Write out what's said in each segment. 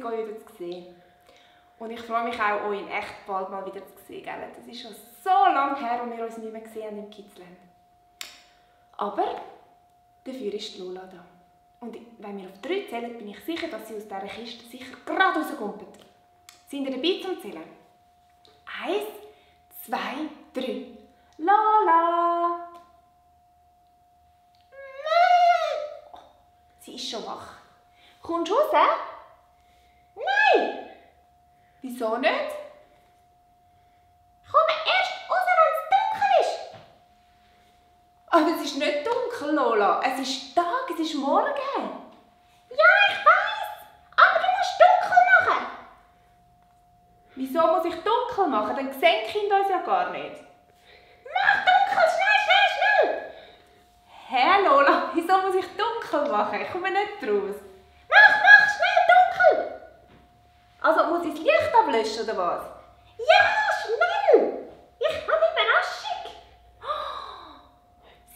euch wieder zu sehen. Und ich freue mich auch, euch in echt bald mal wieder zu sehen. Gell? Das ist schon so lange her, und wir uns nicht mehr gesehen haben im Kidsland. Aber dafür ist Lola da. Und wenn wir auf 3 zählen, bin ich sicher, dass sie aus dieser Kiste sicher gerade rauskommt. Sind ihr dabei zum Zählen? 1, 2, 3. Lola! Oh, sie ist schon wach. Kommst du raus? Nein! Wieso nicht? Ich komme erst raus, wenn es dunkel ist. Aber es ist nicht dunkel, Lola. Es ist Tag, es ist Morgen. Ja, ich weiss. Aber du musst dunkel machen. Wieso muss ich dunkel machen? Dann sehen die Kinder uns ja gar nicht. Mach dunkel, schnell. Hä, Lola? Wieso muss ich dunkel machen? Ich komme nicht raus. Mach, schnell dunkel. Also muss ich das Licht ablöschen, oder was? Ja, schnell. Ich habe eine Überraschung.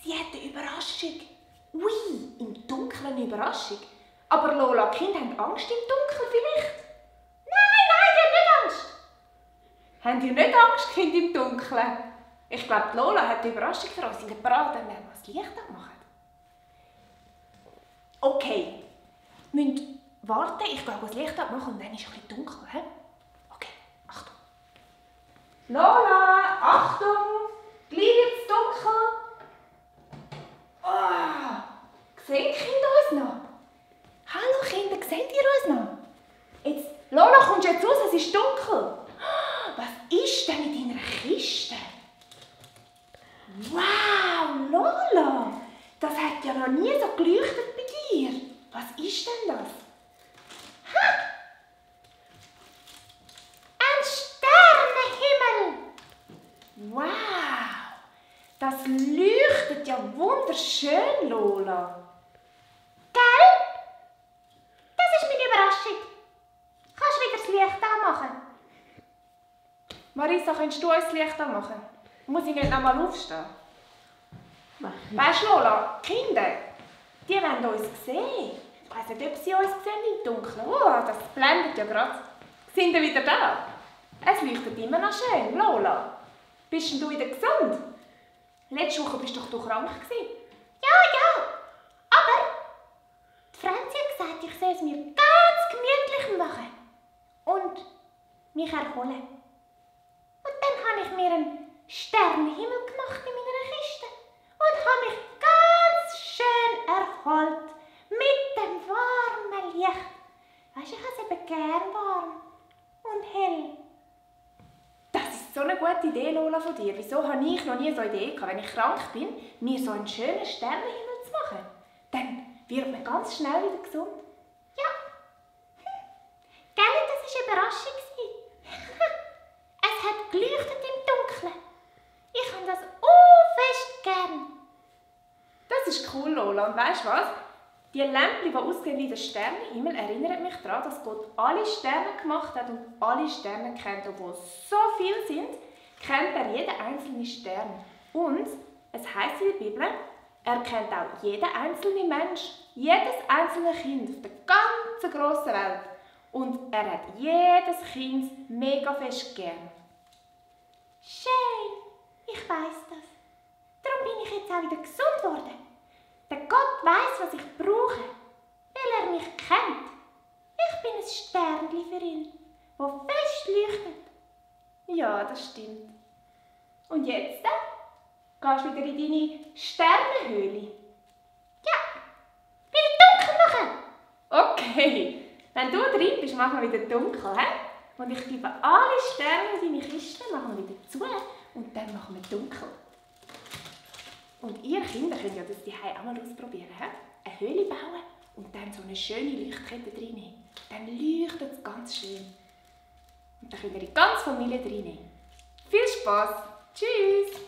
Sie hat eine Überraschung. Ui, im Dunkeln eine Überraschung. Aber Lola, die Kinder haben Angst im Dunkeln vielleicht? Nein, die haben nicht Angst. Habt ihr nicht Angst, Kinder im Dunkeln? Ich glaube, Lola hat eine Überraschung für uns. In der Parade, wenn wir das Licht anmachen. Okay, wir müssen warten. Ich gehe das Licht abmachen und dann ist es ein bisschen dunkel. He? Okay, Achtung. Lola, Achtung! Gleich wird es dunkel. Sehen die Kinder uns noch? Hallo Kinder, seht ihr uns noch? Jetzt, Lola, kommst du jetzt raus? Es ist dunkel. Was ist denn in deiner Kiste? Wow, Lola! Das hat ja noch nie so geleuchtet bei dir. Was ist denn das? Ein Sternenhimmel. Wow! Das leuchtet ja wunderschön, Lola. Gell? Das ist meine Überraschung. Kannst du wieder das Licht anmachen? Marisa, könntest du uns das Licht anmachen? Muss ich nicht noch mal aufstehen? Weisst du, Lola, die Kinder, die wollen uns sehen. Ich weiss nicht, ob sie uns sehen im Dunkeln. Oh, das blendet ja gerade. Sind wir wieder da? Es leuchtet immer noch schön, Lola. Bist denn du wieder gesund? Letzte Woche warst du doch krank. Ja. Aber die Franzi hat gesagt, ich soll es mir ganz gemütlich machen. Und mich erholen. Und dann habe ich mir einen Sternenhimmel gemacht in meiner Kiste. Und habe mich ganz schön erholt. Mit dem warmen Licht. Weisst du, ich habe es eben gern warm. Und hell. Das ist so eine gute Idee, Lola, von dir. Wieso habe ich noch nie so eine Idee gehabt, wenn ich krank bin, mir so einen schönen Sternenhimmel zu machen? Dann wird man ganz schnell wieder gesund. Ja. Gell, das war eine Überraschung. Es hat geleuchtet im Dunkeln. Ich habe das fest gern. Das ist cool, Lola. Und weisst du was? Die Lämpchen, die aussehen wie der Sternenhimmel, erinnern mich daran, dass Gott alle Sterne gemacht hat und alle Sterne kennt. Obwohl es so viele sind, kennt er jeden einzelnen Stern. Und es heisst in der Bibel, er kennt auch jeden einzelnen Mensch, jedes einzelne Kind auf der ganzen grossen Welt. Und er hat jedes Kind mega fest gern. Schön, ich weiss das. Darum bin ich jetzt auch wieder gesund geworden. Der Gott weiss, was ich brauche, weil er mich kennt. Ich bin ein Sternchen für ihn, das fest leuchtet. Ja, das stimmt. Und jetzt gehst du wieder in deine Sternenhöhle. Ja, wieder dunkel machen. Okay, wenn du drin bist, machen wir wieder dunkel. He? Und ich gebe alle Sterne in deine Kiste, machen wir wieder zu und dann machen wir dunkel. Und ihr Kinder könnt ja das daheim auch mal ausprobieren. He? Eine Höhle bauen und dann so eine schöne Leuchtkette drin. Dann leuchtet es ganz schön. Und dann könnt ihr die ganze Familie drin. Viel Spaß! Tschüss!